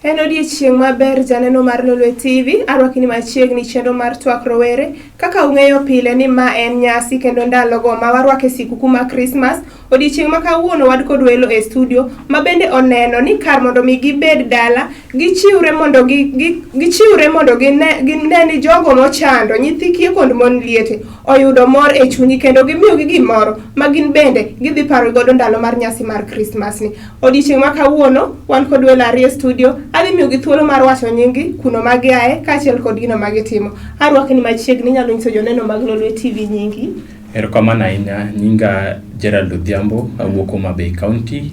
En odiechieng' maber janeno mar Lolwe TV, arwaki ni machiegni chenro mar twak rowere. Kaka ung'eyo pile ni ma en nyasi kendo ndalogo ma warwake sikuku mar Christmas. Odiechieng' ma kawuono wan kod welo e studio ma bende oneno ni kar mondo mi gibed dala, gichiwre mondo gi, gi, gichiwre mondo gine, gine ni jogo mochando, nyithi kiye kod mon liete oyudo mor e chunyi kendo gimiyogi gimoro ma gin bende gidhi paro godo ndalo mar nyasi mar Christmas ni. Odiechieng' ma kawuono wan kod welo ariyo e studio, adhi miyogi thuolo mar wacho nyinggi, kuno ma giaye, kaachiel kod gino ma gitimo. Arwakni machiegni, inyalo nyiso joneno mag Lolwe TV nyingi. Erokamano ahinya, nyinga Gerald Odhiambo, awuok Homa Bay County.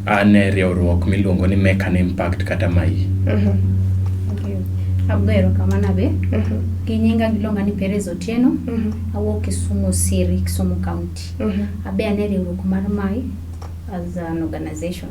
An e riwruok miluongo ni Make an Impact kata MAI. Okay. Ago erokamano be. Gi nyinga giluonga ni Perez Otieno. Awuok Kisumu Siri, Kisumu County. Abe an e riwruok mar MAI as an organization.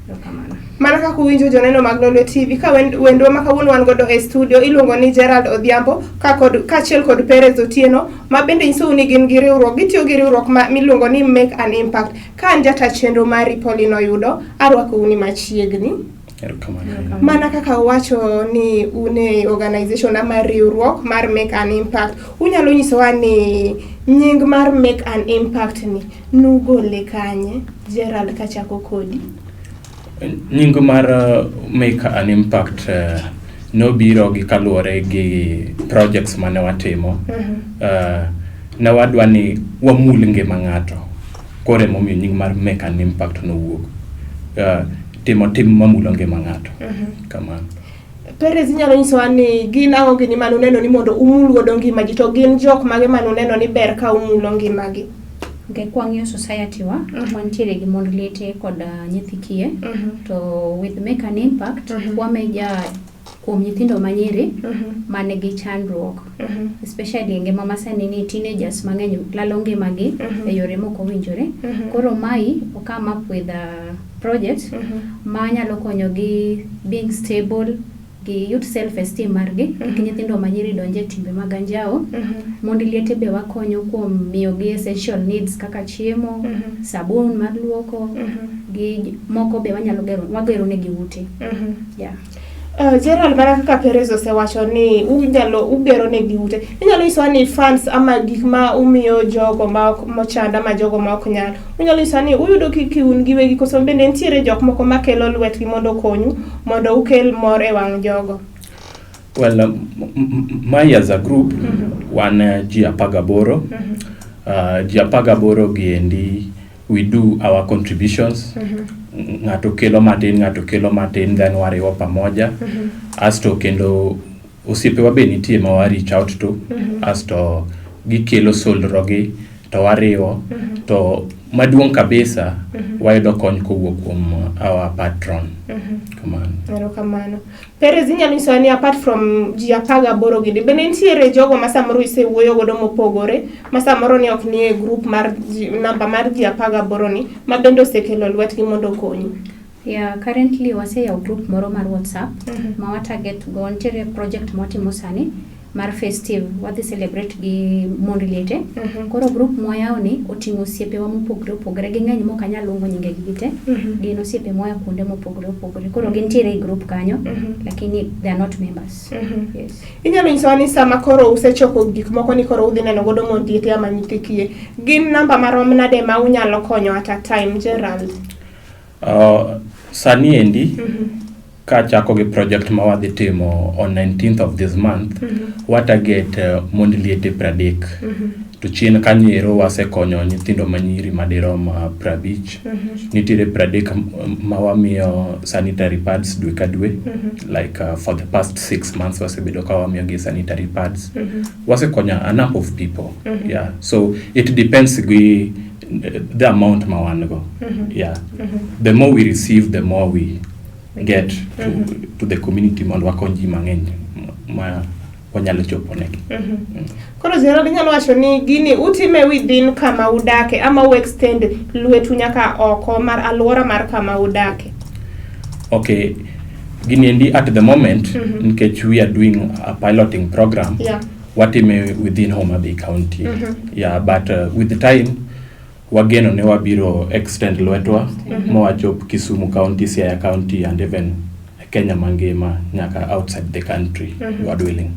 Erokamano. Mana kaka uwinjo joneno mag Lolwe TV ka wendwa ma kawuono wan godo e studio iluongo ni Gerald Odhiambo ka kod kaachiel kod Perez Otieno ma bende nyisou ni gin gi riwruok gitiyo gi riwruok ma miluongo ni Make an Impact. Ka an jata chenro mari Pauline Oyudo, arwakou ni machiegni. Erokamano ahinya. Mana kaka uwacho ni un e organization ama riwruok mar Make an Impact, unyalo nyisowa ni nying mar Make an Impact ni nugole kanye? Gerald kachako kodi. Nying mar Make an Impact nobiro gi kaluwore gi projects mane watimo. Ne wadwa ni wamul ngima ng'ato. Koro emomiyo nying mar Make an Impact nowuok. Timo tim mamulo ngima ng'ato. Kamano. Perez inyalo nyisowa ni gin ang'o gini mane uneno ni mondo umul godo ngima ji to gin jok mage mane uneno ni ber ka umulo ngimagi? Okay, kwang'iyo society wa, wantiere gi mond liete kod nyithi kiye. To with Make an Impact, wameja kuom nyithindo manyiri man gi chandruok. Especially e ngima masani ni teenagers mang'eny lalo ngimagi e yore mok owinjore. Koro mai o come up with a project ma nyalo konyogi being stable, giyud self esteem margi, kik nyithindo manyiri donj e timbe mag anjawo. Mond liete be wakonyo kuom miyogi essential needs kaka chiemo, sabun mar luoko, gi moko be wanyalo gero, wagero negi ute. Yeah. Gerald, mana kaka Perez osewacho ni unyalo ugero negi ute, inyalo nyisowa ni funds ama gik ma umiyo jogo ma ok mochando ama jogo ma ok nyal, unyalo nyisowa ni uyudo ki un giwegi koso bende nitiere jok moko makelo lwetgi mondo okonyu mondo ukel mor e wang' jogo? Well, my as a group, wan ji 18. Ji 18 gi endi, we do our contributions. Ng'ato kelo matin, ng'ato kelo matin, then wariwo pamoja. Asto kendo osiepewa be nitie ma wa reach out to. Asto gikelo solro gi to wariwo. To maduong' kabisa, wayudo kony kowuok kuom our patron. Kamano. Erokamano. Perez, inyalo nyisowa ni apart from ji 18 gindi, bende nitiere jogo ma samoro isewuoyo godo mopogore, ma samoro ni ok nie group mar ji, namba mar ji 18 ni, ma bende osekelo lwetgi mondo okonyu? Yeah, currently waseyawo group moro mar WhatsApp ma wa target go. Nitiere project mwatimo sani mar festive, wadhi celebrate gi mond liete. Koro group mwayawo ni oting'o osiepewa mopogore opogore, ging'eny mok anyal luongo nyingegi gite. Gin osiepe moa kuonde mopogore opogore. Koro gintiere e group kanyo, lakini they are not members. Yes. Inyalo nyisowa ni sama koro usechoko gik moko ni koro udhi neno godo mond liete ama nyithi kiye, gin namba marom nade ma unyalo konyo at a time, Gerald? Sani endi, kachako gi project ma wadhi timo on 19th of this month, wa target mond liete 30. To chien kanyo ero wasekonyo nyithindo manyiri madirom 50. Nitiere 30 ma wamiyo sanitary pads dwe ka dwe. Like for the past 6 months wasebedo ka wamiyogi sanitary pads. Wasekonyo a number of people. Yeah. So it depends gi the amount ma wan go. Yeah. The more we receive, the more we get to the community mondo wakony ji mang'eny ma wanyalo chopo negi. Koro Gerald, inyalo wacho ni gini utime within kama udake ama u extend lwetu nyaka oko mar alwora mar kama udake? Okay, gini endi at the moment, nikech we are doing a piloting program, watime within Homa Bay County. Yeah, but with the time wageno ne wabiro extend lwetwa ma wachop Kisumu County, Siaya County and even Kenya mangima nyaka outside the country, God willing.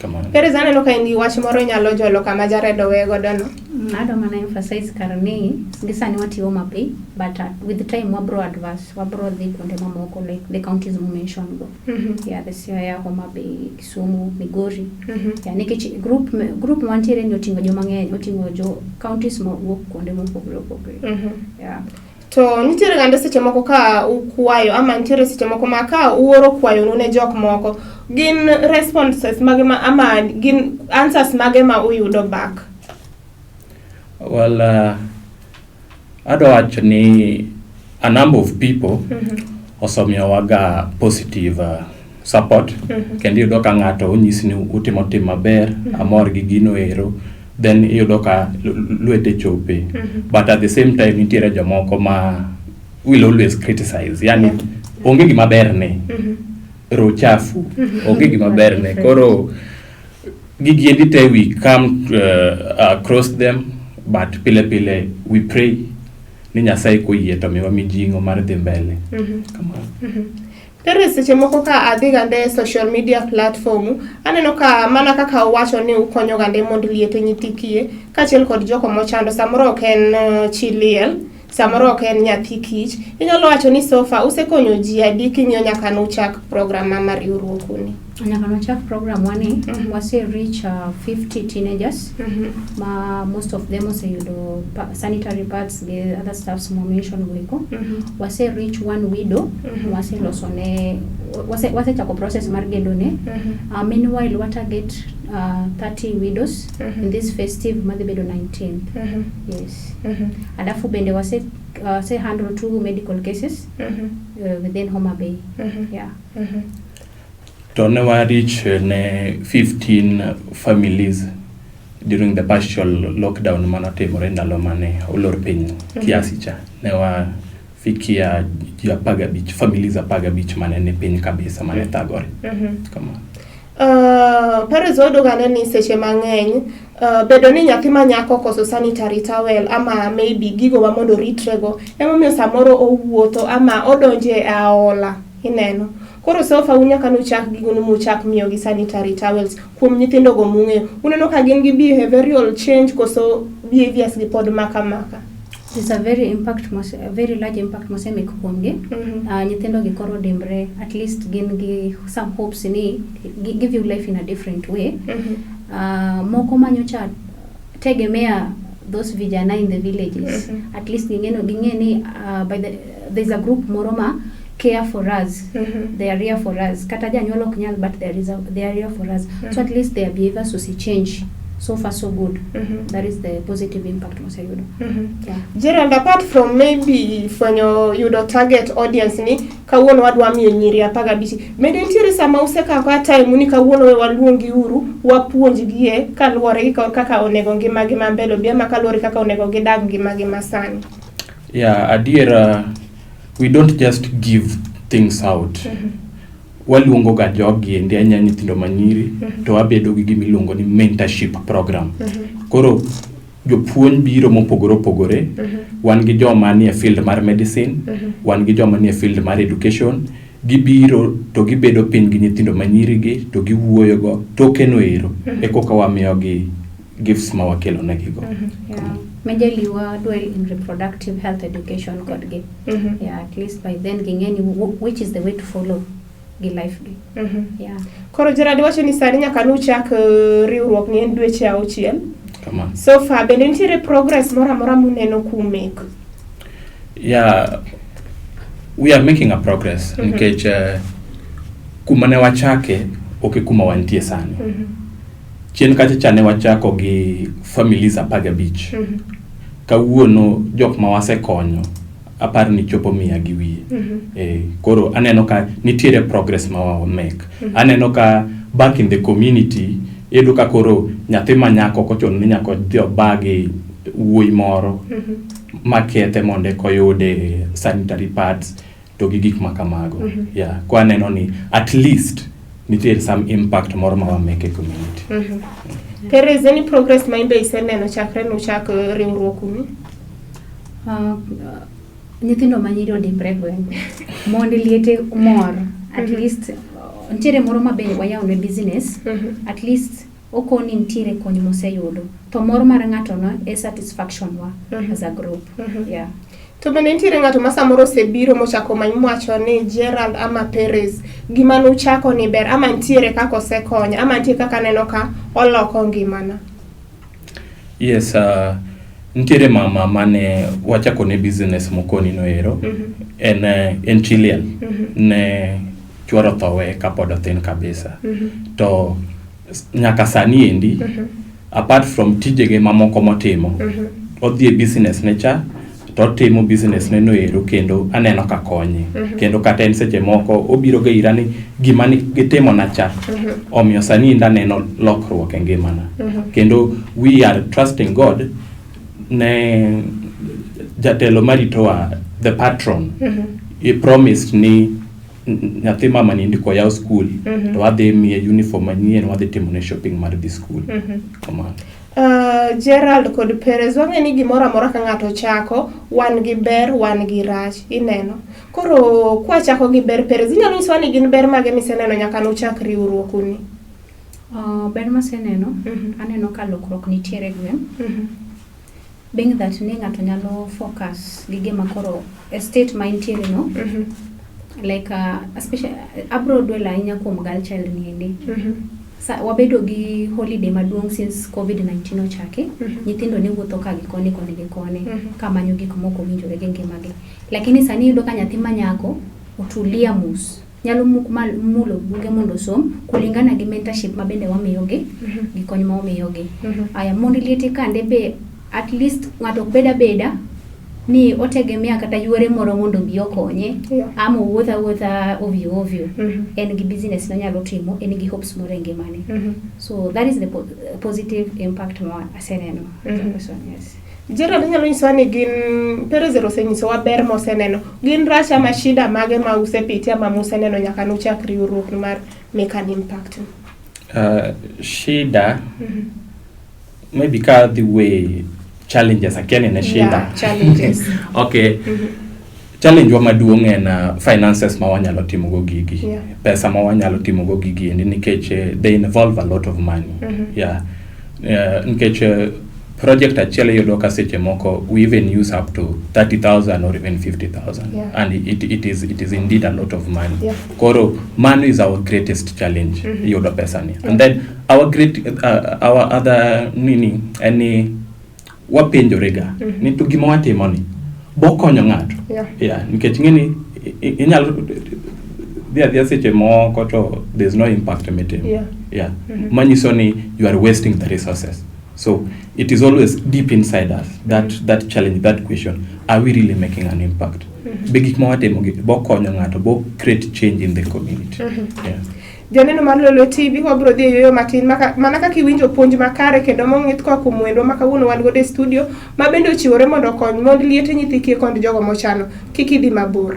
Kamano. Perez, aneno ka in gi wach moro inyalo jolo kama Jared owe godo no. Adwa mana emphasize kar ni gi sani watiyo Homa Bay, but with time wabro advance, wabro dhi kuonde mamoko like the counties mu mention go. Yeah, the Siaya, Homa Bay, Kisumu, Migori. Yeah, nikech group mantiere ni oting'o joma ng'eny, oting'o jo counties mawuok kuonde mopogore opogore. Yeah. To nitiere gande seche moko ka ukwayo ama nitiere seche moko ma ka uoro kwayonu ne jok moko, gin responses mage ma ama gin answers mage ma uyudo back? Well, adwa wacho ni a number of people osemiyowaga positive support, kendo iyudo ka ng'ato onyisi ni utimo tim maber, amor gi gino ero, then iyudo ka lwete chope. But at the same time nitiere jomoko ma will always criticize, yani onge gima ber ne ro chafu, onge gima ber ne. Koro gigi endi te we come across them, but pile pile we pray ni Nyasaye koyie to miwa mijing'o mar dhi mbele. Kamano. Perez, seche moko ka adhi gande e social media platform, aneno ka mana kaka uwacho ni ukonyo gande mond liete, nyithi kiye, kaachiel kod joko mochando, samoro ok en chi liel, samoro ok en nyathi kich. Inyalo wacho ni so far usekonyo ji adi king'iyo nyaka nuchak program ma mar riwruoku ni? Nyaka nwachak program wani, wase reach 50 teenagers ma most of them oseyudo sanitary pads gi other stuffs mo mention go eko. Wase reach one widow, waseloso ne, wasechako process mar gedo ne. Meanwhile wa target 30 widows in this festive madhi bedo 19th. Yes. Alafu bende wase handle two medical cases within Homa Bay. Yeah. To ne wa reach ne 15 families during the partial lockdown manotimore ndalo mane olor piny kiasi cha. Ne wafikia ji 15, families 15 mane ni piny kabisa, mane thagore. Kamano. Perez, wayudo gane ni seche mang'eny bedo ni nyathi ma nyako koso sanitary towel ama maybe gigo ma mondo oritrego, emomiyo samoro owuotho ama odonjo e aola ineno. Koro so far un nyaka nuchak gigo muchak miyogi sanitary towels, kuom nyithindogo mung'eyo, uneno ka gin gi behavioral change koso behaviors gi pod maka maka? There's a very large impact mosemake kuomgi. Nyithindo gi koro dimbre, at least gin gi some hopes ni give you life in a different way. Moko manyocha tegemea those vijana in the villages. At least ging'e ni there's a group moro ma care for us. They are here for us. Kata janyuol ok nyal, but they are here for us. So at least their behaviors ose change. So far so good. That is the positive impact moseyudo. Yeah. Gerald, apart from maybe fwenyo yudo target audience ni kawuono wadwa miyo nyiri 15, bende nitiere sama usekawo ka time ni kawuono we waluongi uru wapuonjgie kaluwore gi kaka onego ngimagi ma mbele obi ama kaluwore kaka onego gidag ngimagi masani? Yeah, adiera, we don't just give things out. Waluongo ga jogi endi, ahinya nyithindo manyiri, to wabedo gi gima iluongo ni mentorship program. Koro jopuonj biro mopogore opogore. Wan gi joma nie field mar medicine, wan gi joma nie field mar education. Gibiro to gibedo piny gi nyithindo manyiri gi to giwuoyo go tokeno ero e koka wamiyogi gifts ma wakelo negigo. Yeah. Majorly wa dwell in reproductive health education kodgi. Yeah, at least by then ging'e ni which is the way to follow gi life gi. Yeah. Koro Gerald wacho ni sani nyaka nuchak riwruok ni en dweche 6. Kamano. So far bende nitiere progress moro amora muneno kumake? Yeah, we are making a progress nikech kuma ne wachake ok e kuma wantie sani. Chien kacha cha ne wachako gi families 15. Kawuono jok ma wasekonyo apar ni chopo mia gi wiye. Koro aneno ka nitiere progress ma wa make. Aneno ka back in the community iyudo ka koro nyathi ma nyako ok ochuno ni nyaka odhi obagi wuoyi moro makethe mondo eka oyude sanitary pads to gi gik ma kamago. Yeah, ko aneno ni at least nitiere some impact moro ma wa make e community. There is any progress ma imbe iseneno chakre nuchak riwruok uni? Nyithindo manyiri odimbre gweng'. Mond liete mor. At least nitiere moro ma be wayawone business. At least okoni nitiere kony moseyudo. To mor mar ng'ato no e satisfaction wa as a group. Yeah. To bende nitiere ng'ato ma samoro osebiro mochako many mowacho ni Gerald ama Perez gima nuchako ni ber ama nitiere kaka osekonya ama nitie kaka aneno ka oloko ngimana. Yes, nitiere mama mane wachako ne business mokoni no ero. En Chilean. Ne chuoro othowe kapod othin kabisa. To nyaka sani endi, apart from tijege mamoko motimo, odhi e business ne cha to otimo business ne no ero kendo aneno ka konye. Kendo kata en seche moko obiro ga ira ni gima ni gitimona cha omiyo sani endi aneno lokruok e ngimana. Kendo we are trusting God ne jatelo maritowa, the patron, he promised ni nyathi mama ni ndiko yaw school to wadhi miye uniform manyien, wadhi timone shopping mar dhi school. Kamano. Gerald kod Perez, wang'e ni gimoro amora ka ng'ato chako, wan gi ber, wan gi rach, ineno. Koro kwachako gi ber, Perez, inyalo nyisowa ni gin ber mage miseneno nyaka nuchak riwruok uni? Ber maseneno, aneno ka lokruok nitiere e gweng'. Being that ni ng'ato nyalo focus gi gima koro e state ma entiere no. Like especially abro dwell ahinya kuom girl child ni endi. Wabedo gi holiday maduong' since COVID-19 ochaki. Nyithindo ne wuotho ka gi koni koni gi koni kamanyo gik moko owinjore gi ngimagi. Lakini sani iyudo ka nyathi manyako otulia mos. Nyalo mulo buge mondo osom kulingana gi mentorship ma bende wamiyogi gi kony ma wamiyogi. Aya mond liete kande be at least ng'ato ok bed abeda ni otegemea kata yuore moro mondo obi okonye ama owuoth awuotha ovyo ovyo. En gi business nonyalo timo, en gi hopes moro e ngimane. So that is the positive impact ma aseneno as a person, yes. Gerald, inyalo nyisowa ni gin Perez osenyisowa ber moseneno. Gin rach ama shida mage ma usepitia ma museneno nyaka nuchak riwruok mar Make an Impact? Shida maybe ka the way challenges akia ni ne shida. Yeah, challenges. Okay. Challenge wa maduong' en finances ma wanyalo timogo gigi. Pesa ma wanyalo timogo gigi endi nikech they involve a lot of money. Yeah. Nikech project achiel iyudo ka seche moko we even use up to 30,000 or even 50,000. And it is indeed a lot of money. Koro mano is our greatest challenge, yudo pesa ni. And then our other nini en ni wapenjore ga ni to gima watimo ni bokonyo ng'ato. Yeah, nikech ing'eni inyalo dhi adhiya seche moko to there's no impact mitimo. Yeah. Manyiso ni you are wasting the resources. So it is always deep inside us that challenge, that question, are we really making an impact? Be gik ma watimo gi bokonyo ng'ato, bo create change in the community? Yeah. Janeno mar Lolwe TV, wabiro dhi e yueyo matin mana kaka iwinjo puonj makare kendo mong'ith koa kuom wendwa ma kawuono wan godo e studio ma bende ochiwore mondo okony mond liete, nyithi kiye kod jogo mochano. Kik idhi mabor.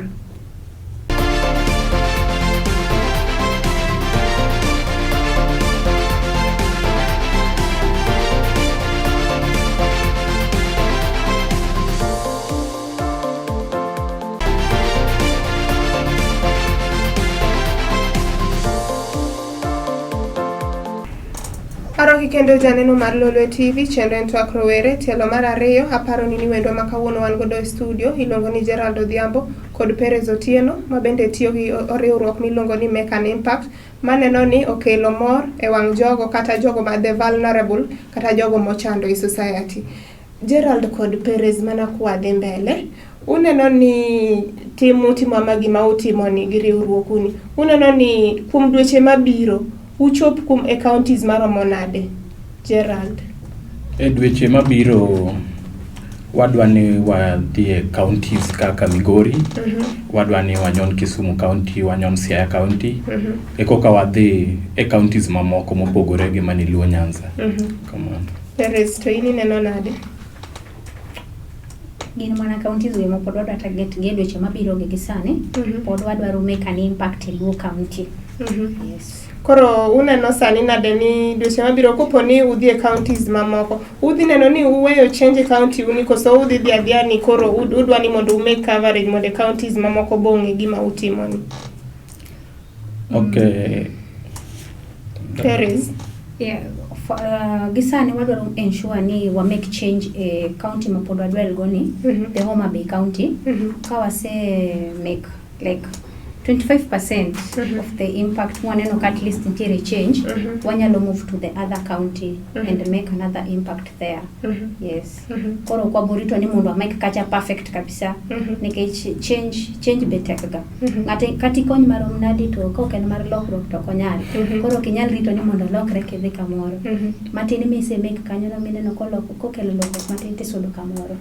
Aroki kendo janeno mar Lolwe TV, chenro en twak rowere, tielo mar ariyo. Aparo ni wendwa ma kawuono wan godo e studio iluongo ni Gerald Odhiambo kod Perez Otieno, ma bende tiyo gi riwruok miluongo ni Make an Impact, maneno ni okelo mor e wang' jogo kata jogo ma the vulnerable kata jogo mochando e society. Gerald kod Perez, mana kwadhi mbele, uneno ni tim utimo ama gima utimo ni gi riwruok uni, uneno ni kuom dweche mabiro uchop kuom e counties maromo nade? Gerald. E dweche mabiro wadwa ni wadhi e counties kaka Migori, wadwa ni wanyon Kisumu County, wanyon Siaya County, e koka wadhi e counties mamoko mopogore gi mani Luo Nyanza. Kamano. Perez, to in ineno nade? Gin mana counties go ema pod wadwa target gi e dweche mabiro gi sani. Pod wadwaro make an impact e Luo County. Yes. Koro uneno sani nade ni dweche mabiro kopo ni udhi e counties mamoko, udhi neno ni uweyo change e county uni koso udhi dhi adhiya ni koro udwa ni mondo umake coverage mondo e counties mamoko bong'e gima utimo ni? Okay. Paris. Yeah, gisani wadwaro ensure ni wa make change e county ma pod wadwel go ni, the Homa Bay County. Ka wase make like 25% of the impact, mwaneno ka at least nitiere change, wanyalo move to the other county and make another impact there. Yes. Koro ok waborito ni mondo wamake kacha perfect kabisa, nikech change be tek ga. Ng'ate kata ikony marom nadi, to ka ok en mar lokruok to ok onyal. Koro ok inyal rito ni mondo olokre kidhi kamoro. Matin mise make kanyono mineno koloko kokelo lokruok matin, tisudo kamoro.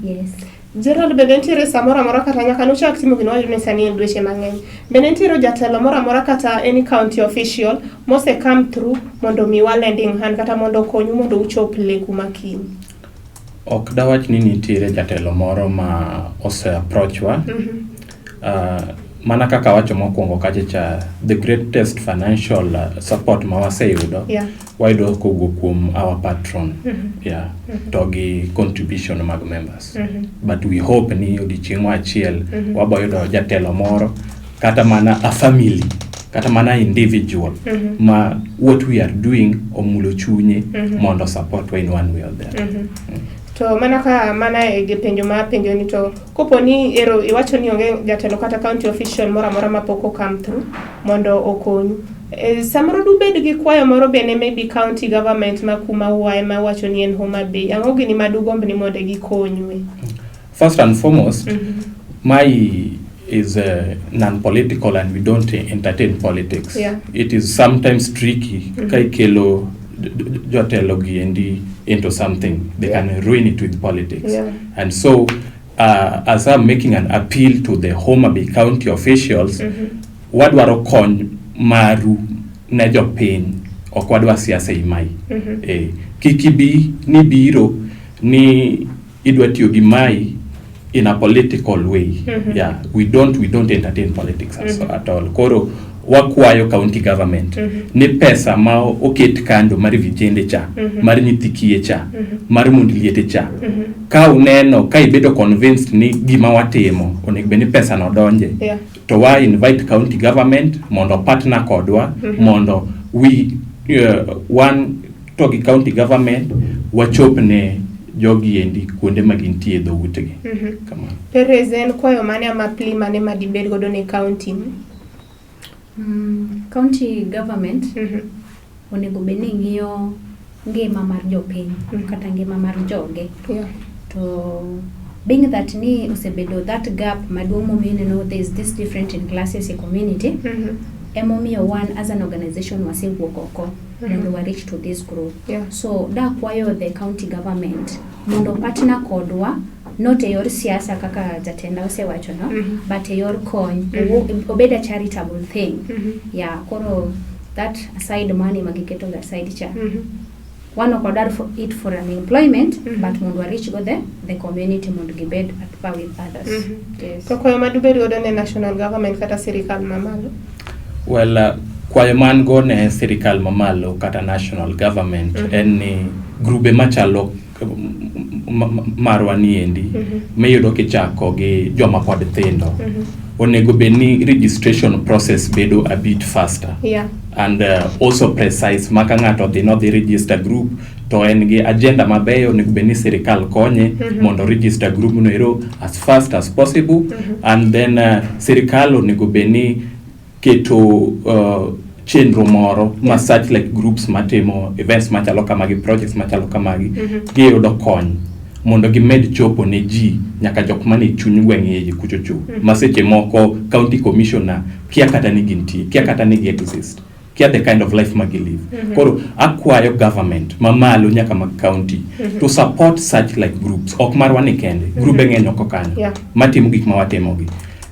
Yes. Gerald, bende nitiere samoro amora kata nyaka nuchak timo gino wayudo ni sani en dweche mang'eny, bende nitiere jatelo moro amora kata any county official mose come through mondo omiwa lending hand kata mondo okonyu mondo uchop leku makiny? Ok dawach ni nitiere jatelo moro ma ose approach wa. Mana kaka awacho mokwongo kacha cha, the greatest financial support ma waseyudo, wayudo kowuok kuom our patron, yeah, to gi contribution mag members. But we hope ni odiochieng' achiel wabo yudo jatelo moro, kata mana a family, kata mana individual ma what we are doing omulo chunye mondo support wa in one way or the other. To mana ka mana e gi penjo ma penjo ni, to kopo ni ero iwacho ni onge jatelo kata county official moro amora mapok o come through mondo okonyu, samoro dubed gi kwayo moro bende, maybe county government ma kuma uaye ma wacho ni en Homa Bay, ang'o gini ma dugomb ni mondo gikonyue? First and foremost, my is non-political and we don't entertain politics. It is sometimes tricky ka ikelo jotelo gi endi into something, they can ruin it with politics. And so, as I'm making an appeal to the Homa Bay County officials, wadwaro kony maru ne jopiny, ok wadwa siasa ei mai. Kik ibi ni biro ni idwa tiyo gi mai in a political way. Yeah, we don't entertain politics at all. Koro wakwayo county government ni pesa ma oket kando mar vijende cha, mar nyithi kiye cha, mar mond liete cha, ka uneno ka ibedo convinced ni gima watimo onego bed ni pesa no donje, to wa invite county government mondo partner kodwa, mondo we wan to gi county government wachop ne jogi endi kuonde ma gintie e dhoutgi. Kamano. Perez, en kwayo mane ama plea mane ma dibed godo ne county? County government onego bed ni ng'iyo ngima mar jopiny kata ngima mar joge. To being that ni osebedo that gap maduong' momiyo ineno there is this different in classes e community, emomiyo wan as an organization wasewuok oko mondo wa reach to this group. So dakwayo the county government mondo partner kodwa, not e yor siasa kaka jatenda osewacho no, but e yor kony. Obed a charitable thing. Yeah, koro that aside money magiketo ga aside cha, wan ok wadwar for it for an employment, but mondo wa reach go the community mondo gibed at par with others. Yes. To kwayo ma dubed godo ne national government kata sirikal mamalo? Well, kwayo man go ne sirikal mamalo kata national government en ni grube machalo marwa ni endi, miyudo kichako gi joma pod thindo, onego bed ni registration process bedo a bit faster and also precise, ma ka ng'ato odhi nodhi register group to en gi agenda mabeyo, onego bed ni sirikal konye mondo register group no ero as fast as possible. And then sirikal onego bed ni keto chenro moro ma such like groups matimo events machalo kamagi, projects machalo kamagi, giyudo kony mondo gimed chopo ne ji nyaka jok mane chuny gweng' iye kuchocho, ma seche moko county commissioner kia kata ni gintie, kia kata ni gi exist, kia the kind of life ma gi live. Koro akwayo government mamalo nyaka mag county to support such like groups. Ok marwa ni kende, grube ng'eny oko kanyo matimo gik ma watimogi.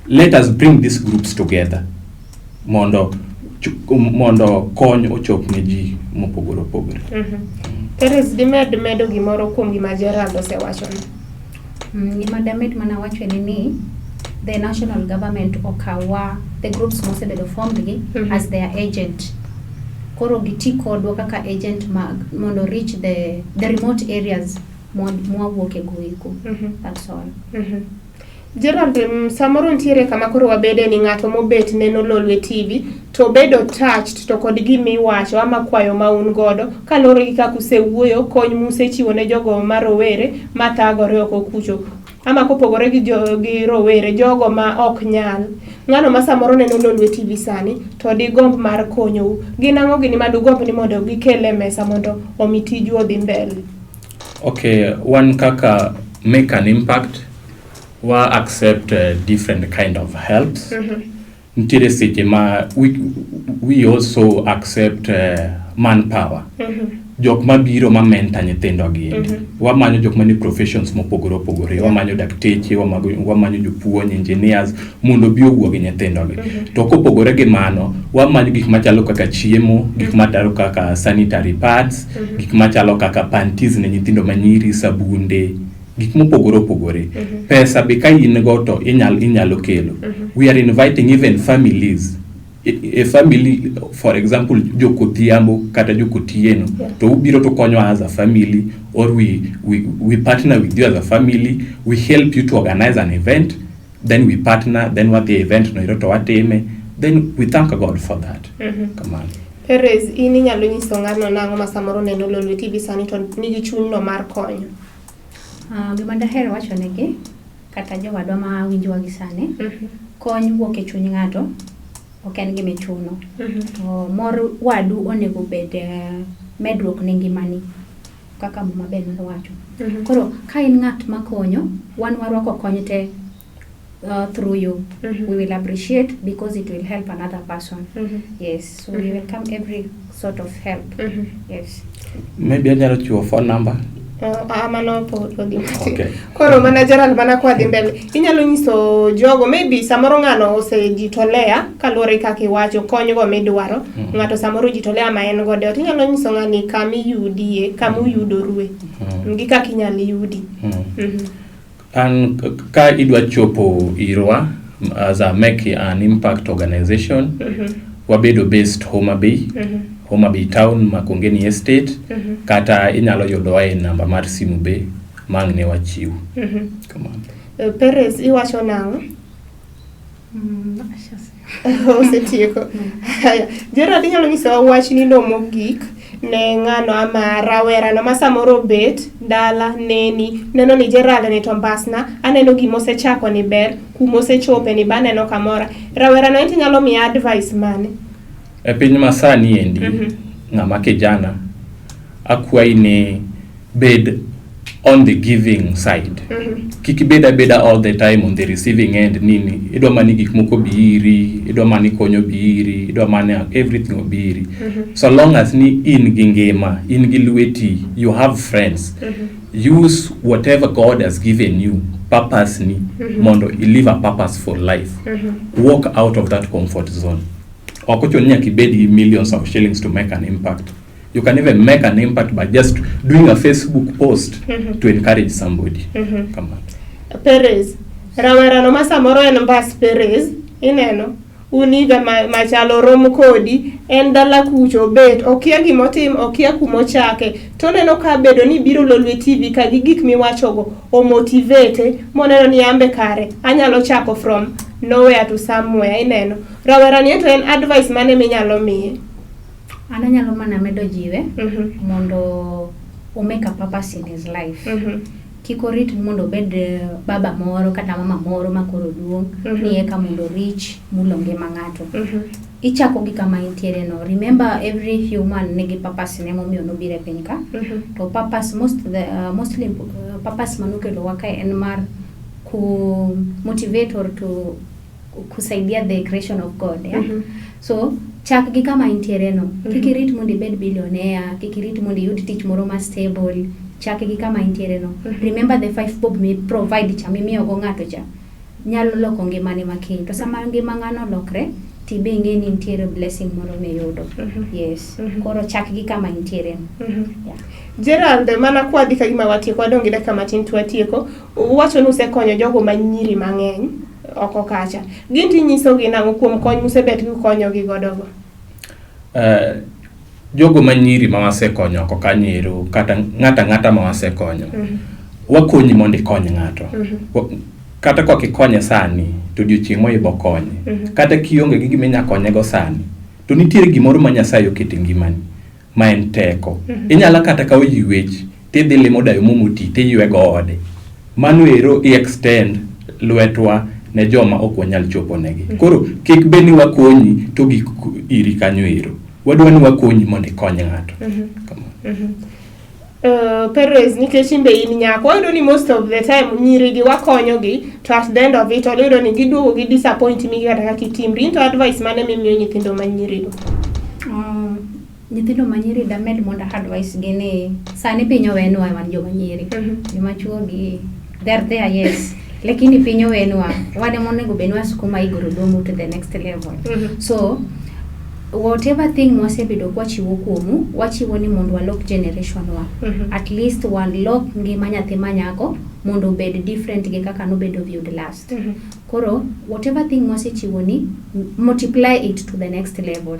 Let us bring these groups together mondo kony ochop ne ji mopogore opogore. Perez, dimed medo gimoro kuom gima Gerald osewachono? Gima damed mana wacho en ni the national government okawa the groups mosebedo formed gi as their agent. Koro giti kodwa kaka agent mag mondo reach the remote areas mwawuoke go eko. That's all. Gerald, samoro nitiere kama koro wabede ni ng'ato mobet neno Lolwe TV to bedo touched to kod gimiwacho ama kwayo ma un godo kaluwore gi kaka usewuoyo, kony musechiwo ne jogo ma rowere mathagore oko kucho ama kopogore gi, gi rowere jogo ma ok nyal. Ng'ano ma samoro neno Lolwe TV sani to digomb mar konyou, gin ang'o gini ma dugomb ni mondo gikel e mesa mondo omi tiju odhi mbele? Okay, wan kaka Make an Impact, wa accept different kind of helps. Nitiere seche ma we also accept manpower. Jok mabiro ma mentor nyithindo gi endi. Wamanyo jok manie professions mopogore opogore. Wamanyo dakteche, wamanyo jopuonj, engineers mondo obi owuo gi nyithindo gi. To kopogore gi mano, wamanyo gik machalo kaka chiemo, gik machalo kaka sanitary pads, gik machalo kaka panties ne nyithindo manyiri, sabunde, gik mopogore opogore. Pesa be ka in go to inyalo kelo. We are inviting even families. A family, for example, jokodhiambo kata jokotieno, to ubiro to konyowa as a family, or we partner with you as a family, we help you to organize an event, then we partner, then wadhi e event no ero to watime, then we thank God for that. Kamano. Perez, in inyalo nyiso ng'ano nang'o ma samoro neno Lolwe TV sani to nigi chunyno mar konyo? Gima daher wacho negi kata jowadwa ma winjowa gi sani, kony wuok e chuny ng'ato, ok en gima ichuno. To mor wadu onego bed medruok ne ngimani kaka Muma be nowacho. Koro ka in ng'at makonyo, wan warwako kony te through you. We will appreciate because it will help another person. Yes, so we welcome every sort of help. Yes. Maybe anyalo chiwo phone number. Mano pod odhi matin. Okay. Koro mana Gerald, mana kwadhi mbele, inyalo nyiso jogo maybe samoro ng'ano osejitolea kaluwore gi kaka iwacho konygo midwaro. Ng'ato samoro ojitolea ma en godo e ot, inyalo nyiso ng'ani kama iyudie, kama uyudorue, gi kaka inyalo yudi. An ka idwa chopo irwa as a Make an Impact organization, wabedo based Homa Bay, Homa Bay Town, Makongeni Estate, kata inyalo yudowa e namba mar simu be mang' ne wachiw. Kamano. Perez, iwacho nang'o? Osetieko. Haya, Gerald, inyalo nyisowa wachni no mogik ne ng'ano ama rawerano ma samoro obet dala neni neno ni Gerald ni to mbasna aneno gima osechako ni ber kuma osechope ni be aneno kamora rawerano enti nyalo miye advice mane? E piny masani endi, ng'ama kijana, akwayi ni bed on the giving side. Kik ibed abeda all the time on the receiving end nini idwa mani gik moko bi iri, idwa mani konyo bi iri, idwa mani everything obi iri. So long as ni in gi ngima, in gi lweti, you have friends. Use whatever God has given you purpose ni mondo i live a purposeful life. Walk out of that comfort zone. Ok ochuno ni nyaka ibed gi millions of shillings to make an impact. You can even make an impact by just doing a Facebook post to encourage somebody. Come on. Perez, rawerano ma samoro en mbas Perez, ineno uniga machalo rom kodi, en dala kucho obet, okia gimotim, okia kumochake, to oneno ka bedo ni biro Lolwe TV ka gi gik miwachogo omotivate moneno ni ambe kare anyalo chako from nowhere to somewhere, ineno. Rawerani ento en advice mane minyalo miye? An anyalo mana medo jiwe mondo o make a purpose in his life. Kik orit mondo obed baba moro kata mama moro ma koro duong' ni eka mondo reach mulo ngima ng'ato. Ichako gi kama intiere no. Remember, every human nigi purpose ne momiyo nobiro e piny ka. To purpose mostly purpose manokelowa kae en mar ku motivate or to kusaidia the creation of God. Yeah? So chak gi kama intiere no. Kik irit mondo ibed billionaire, kik irit mondo iyud tich moro ma stable. Chak gi kama intiere no. Remember the 5 bob mi provide cha mimiyo go ng'ato cha nyalo loko ngimane makiny. To sama ngima ng'ano lokre, tibe ing'e ni nitiere blessing moro miyudo. Yes. Koro chak gi kama intiere no. Yeah. Gerald, mana kwadhi ka gima watieko, wadong' gi dakika matin to watieko. Uwacho ni usekonyo jogo ma nyiri mang'eny oko kacha. Gin tinyisogi nang'o kuom kony musebet kukonyogi godo go? Jogo ma nyiri ma wasekonyo oko kanyo ero, kata ng'ato ang'ata ma wasekonyo, wakonyi mondo ikony ng'ato. Kata kok ikonye sani, to odiochieng' moro ibo konye. Kata kionge gi gima inya konyego sani, to nitiere gimoro ma Nyasaye oketo e ngimani, ma en teko. Inyalo kata kawo ywech, tidhi limo dayo mo moti, tiywego ode. Mano ero i extend lwetwa ne joma ok wanyal chopo negi. Koro kik bed ni wakonyi to gik iri kanyo ero. Wadwa ni wakonyi mondo ikony ng'ato. Kamano. Perez nikech in be in nyako wayudo ni most of the time nyiri gi wakonyogi to at the end of it all iyudo ni giduogo gi disappoint mi kata kaka itimri. In to advice mane mimiyo nyithindo ma nyirigo? Nyithindo ma nyiri damed mondo advice gi ni sani piny owenwa wan joma nyiri. Joma chuo gi they're there, yes, lakini piny owenwa wan ema onego bed ni wasukuma i gurudumu to the next level. So whatever thing mwasebedo kwachiwo kuomu, wachiwo ni mondo walok generation wa. At least walok ngima nyathi ma nyako mondo obed different gi kaka nobedo viewed last. Koro whatever thing mwasechiwo ni, multiply it to the next level.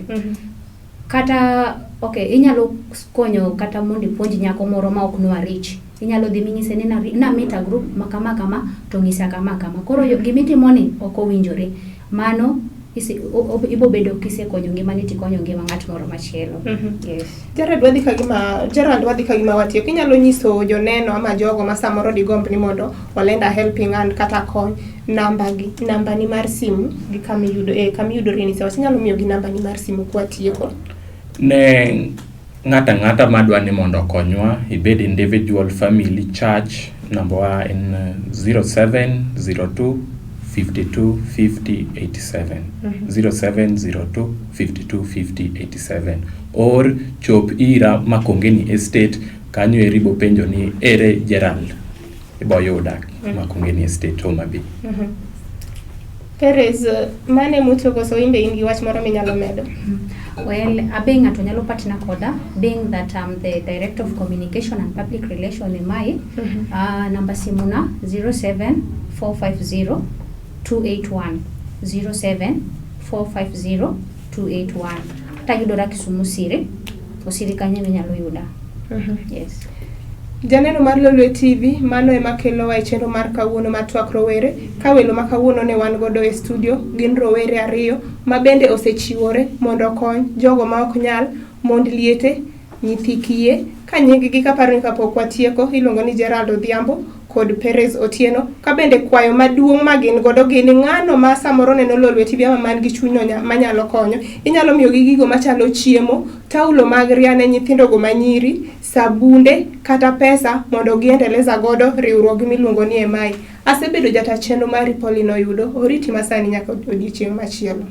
Kata okay, inyalo konyo kata mondo ipuonj nyako moro ma ok nwa reach. Inyalo dhi minyise ni na meet a group ma kama kama to ng'isa kama kama. Koro gimitimo ni ok owinjore. Mano ibo bedo kisekonyo ngimani tikonyo ngima ng'at moro machielo. Yes. Gerald, wadhi ka gima Gerald, wadhi ka gima watieko. Inyalo nyiso joneno ama jogo ma samoro digomb ni mondo olend a helping hand kata kony namba gi namba ni mar simu gi kama iyudo kama iyudori ni sawa. Inyalo miyo gi namba ni mar simu kwatieko. Ne ng'ato ang'ata madwa ni mondo okonywa, ibed individual, family, church, namba wa en 0702 52 50 87. 0702 52 50 87. Or chop ira Makongeni Estate, kanyo eri ibo penjo ni ere Gerald, ibo yuda Makongeni Estate, Homa Bay. Perez, mane mucho koso in be in gi wach moro minyalo medo? Well, abe ng'ato nyalo partner koda, being that I'm the Director of Communication and Public Relation e MAI. Namba simu na 07450 281, 07450281. Tayudora Kisumu Siri, Osiri kanyo eminyalo yuda. Yes. Janeno mar Lolwe TV, mano ema kelowa e chenro mar kawuono mar Twak Rowere. Ka welo ma kawuono ne wan godo e studio gin rowere ariyo ma bende osechiwore mondo okony jogo ma ok nyal, mond liete, nyithi kiye. Ka nying gi kaparo ni kapok watieko, iluongo ni Gerald Odhiambo kod Perez Otieno. Ka bende kwayo maduong' ma gin godo gin ng'ano ma samoro neno Lolwe TV ama man gi chuny no manyalo konyo. Inyalo miyogi gigo machalo chiemo, taulo mag ria ne nyithindo go manyiri, sabunde kata pesa mondo giendeleza godo riwruok miluongo ni EMAI. Asebedo jata chenro mari Pauline Oyudo, oriti masani nyaka odiochieng' machielo.